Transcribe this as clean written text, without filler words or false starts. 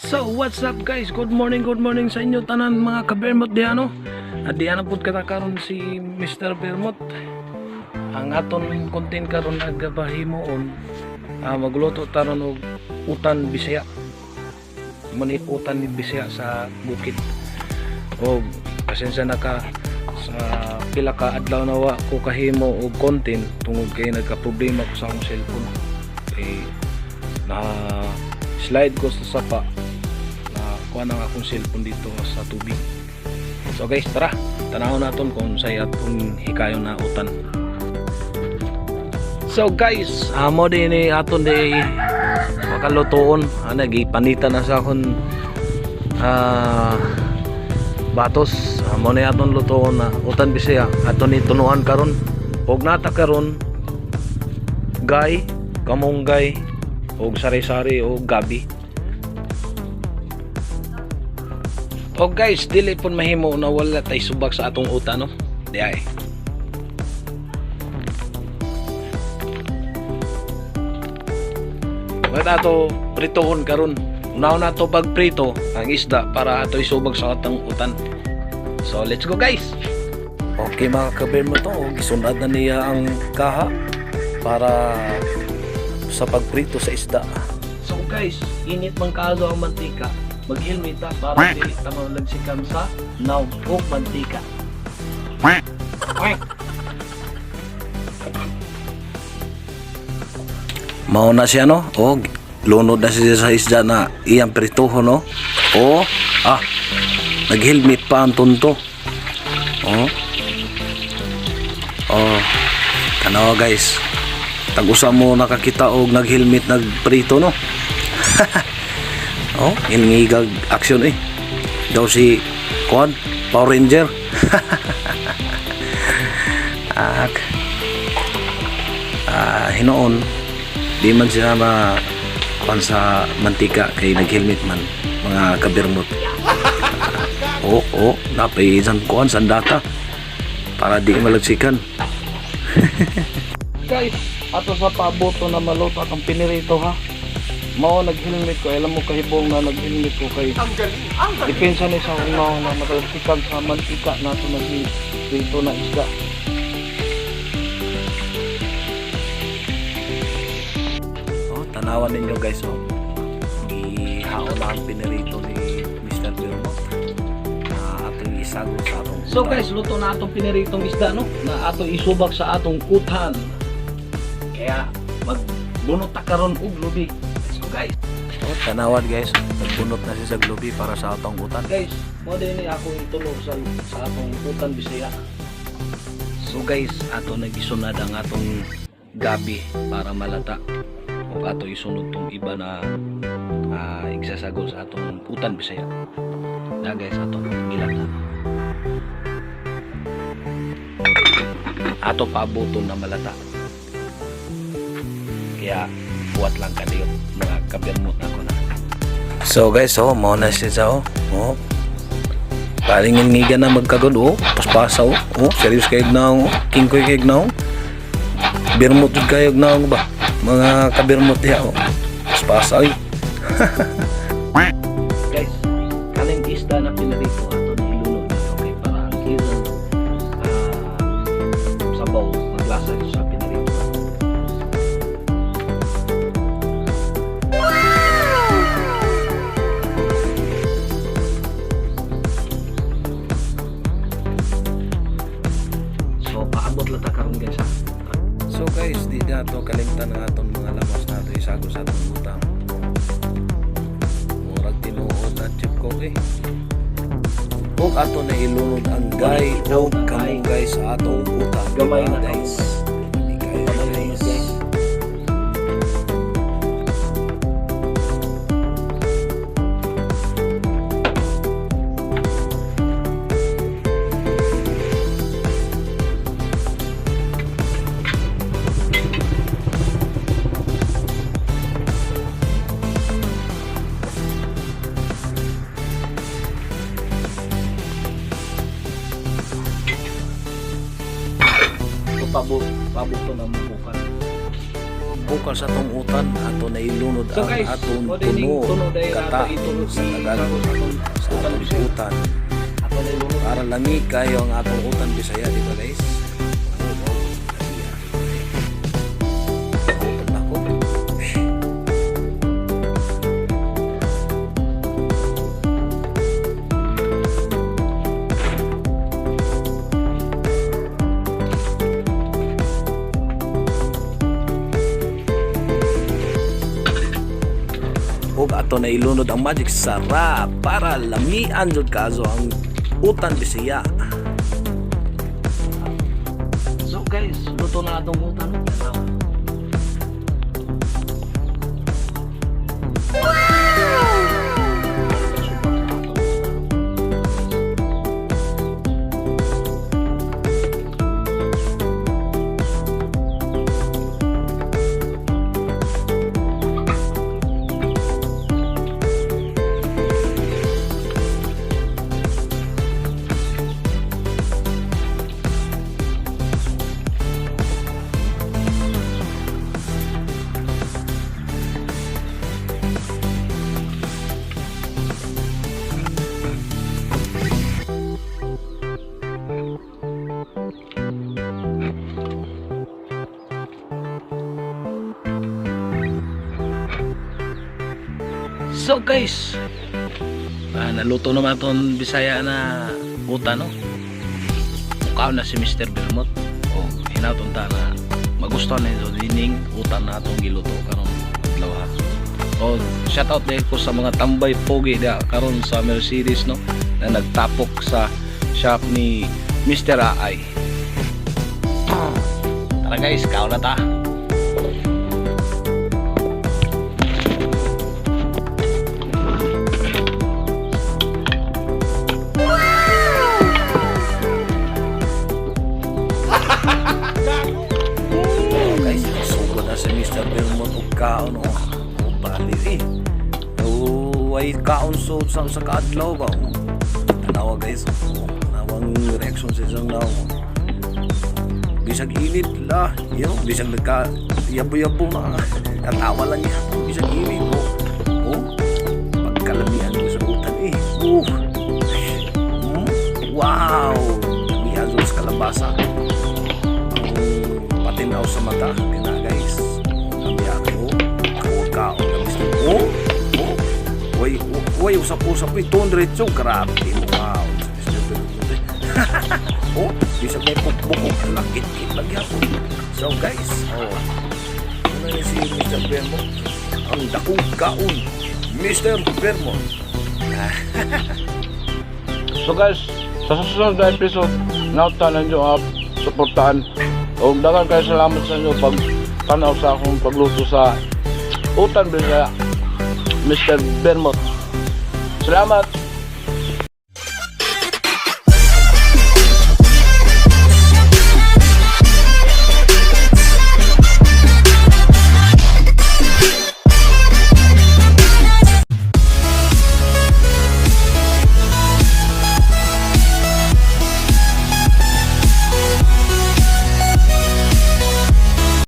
So, what's up, guys? Good morning sa inyo tanan, mga kabermot diha, no. At diha na pud kata karon si Mr. Bermot. Ang aton content karon nagabahimuon, magluto taron og utan Bisaya. Mo ni utan ni Bisaya sa bukid. Og pasensya na ka sa pila ka adlaw na wa ko kahimo og content tungod kay nagka-problema ko sa akong cellphone. Eh, na slide ko sa sapa na kuha ng akong cellphone dito sa tubig. So guys, tara, tanaw naton kung say atong hikayon na utan. So guys, amo din ni aton di makalutoon. Ana gipanita na sa akon batos. Amo ni aton lutoon na utan Bisaya. Aton ni tunuan karon. Og nata karon gay, kamunggay, og sari-sari og gabi. O guys, dili pud mahimo na wala tay subak sa atong utan, no. Di ay. Wala ato pritohon karon. Unaon na to pagprito ang isda para ato isubag sa atong utan. So let's go, guys. Okay, mga kabermo to, gisunod na niya ang kaha para sa pagprito sa isda. So guys, init man kaayo ang mantika. Mag-helmet ta para di ta malagsikan sa nawong og mantika. Quack. Mao na siya, no? O, lunod na siya sa isda na iyang prituho, no? O, nag-helmet pa ang tonto. O. Oh. Tanawa, guys. Tag-usa mo nakakita og nag-helmet nagprito, no? Oh, ngilngigag action eh. Daw si kuan, Power Ranger. Ak. Hinuon di man siya ma kuan sa mantika kay nag-helmet man, mga kabirmot. Oh, napay isang kuan sandata para di malagsikan. Guys, ato sa paaboto na maluto atong pinirito ha. Mao nag-helmet ko, alam mo kahibong na nag-helmet ko kay Ang galing! Ang galing! depensa ni sa akong nawong na matalsikan sa mantika nato nag-prito na isda. Oh, tanawan ninyo, guys, oh. Gihaon na ang pinirito ni Mr. Bermot na atong isago sa atong So guys, luto na atong piniritong isda, no, na ato isubak sa atong utan. Kaya magbunot ta karon og lubi. Let's go, guys. Oh, tanawan, guys, nagbunot na siya sa glubi para sa atong utan. Guys, mo din ni ako itulo sa atong utan Bisaya. So guys, ato nagisunod ang atong gabi para malata. O ato isunod tong iba na igsasagol sa atong utan Bisaya. Na guys, ato gilata. Ato paaboton na malata. Kaya buhat lang kadiyot, mga kabirmot ako na. So guys, oh, mao na siya sa oh. Oh. Paringin ngiga na magkagod oh, paspasa oh. Oh, serious kay naong oh. Kingkoy kay naong. Birmot jud kayo naong ba? Mga kabirmot diha oh. Paspasa oy. Guys, kaning isda na pinirito ato ni ilunod dito kay para ang ilang sabaw maglasa ito sa pinirito. So paabot lang ta karon, guys, ha. So guys, di na to kalimtan ang aton mga lamas na ato isago sa atong butang. Murag tinuod na chip ko eh. Ug ato na ilunod ang gay o kamunggay sa atong utang. Gamay na guys. Di kayo, Panalunod, guys. Guys. Ito pabuto na mubukan. Pagpukal sa atong utan, ato na ilunod So ang guys, atong o dining tuno tuno dahil kata ato itulog sa Tagalog sa atong sa utan atong Bisaya. utan Ato na ilunod. para lami kayo ang atong utan Bisaya, di ba, guys? Oh, wow. Lami, ah. Gutom na ako. Ug ato na ilunod ang magic sarap para lamian jud kaso ang utan Bisaya. So guys, luto na atong utan. Tanawa. So guys, naluto naman itong Bisaya na utan, no? Mukha na si Mr. Bermot. O, hinaton ta na magustuhan na ito dining utan na atong giluto karon adlaw ha. O, shout out din ko sa mga tambay pogi da karon sa Mercedes, no, na nagtapok sa shop ni Mr. Aay. Tara guys, kaon na ta. Oh, guys, sugod na si Mr. Belmont og kaon, oh. Oh, bali eh. Oh, ay kaon so sa kaadlaw ba. Oh. Tanawa, guys. Oh, tanawang reaction sa isang naw. Bisag init la, yo, bisag nagka yabo-yabo na. Katawa lang niya. Bisag init oh. Oh, pagkalamian mo sa utan eh. Oh. Wow! Lamian sa kalabasa ang patinaw sa mata kina, guys. Kami ako kaon na Mr. Oh, oy oy, usap-usap eh, 200, grabe, wow, Mr. Bermudez. Oh, bisag may pukbukok, lakit-kit lagi ako. So guys, oh, ano na si Mr. Bermudez, ang dakong kaon, Mr. Bermudez. So guys, sa susunod na episode, nauta ninyo ang suportahan. O dagan kayo salamat sa inyo pag tanaw sa akong pagluto sa Utan Bisaya, Mr. Bermot. Salamat!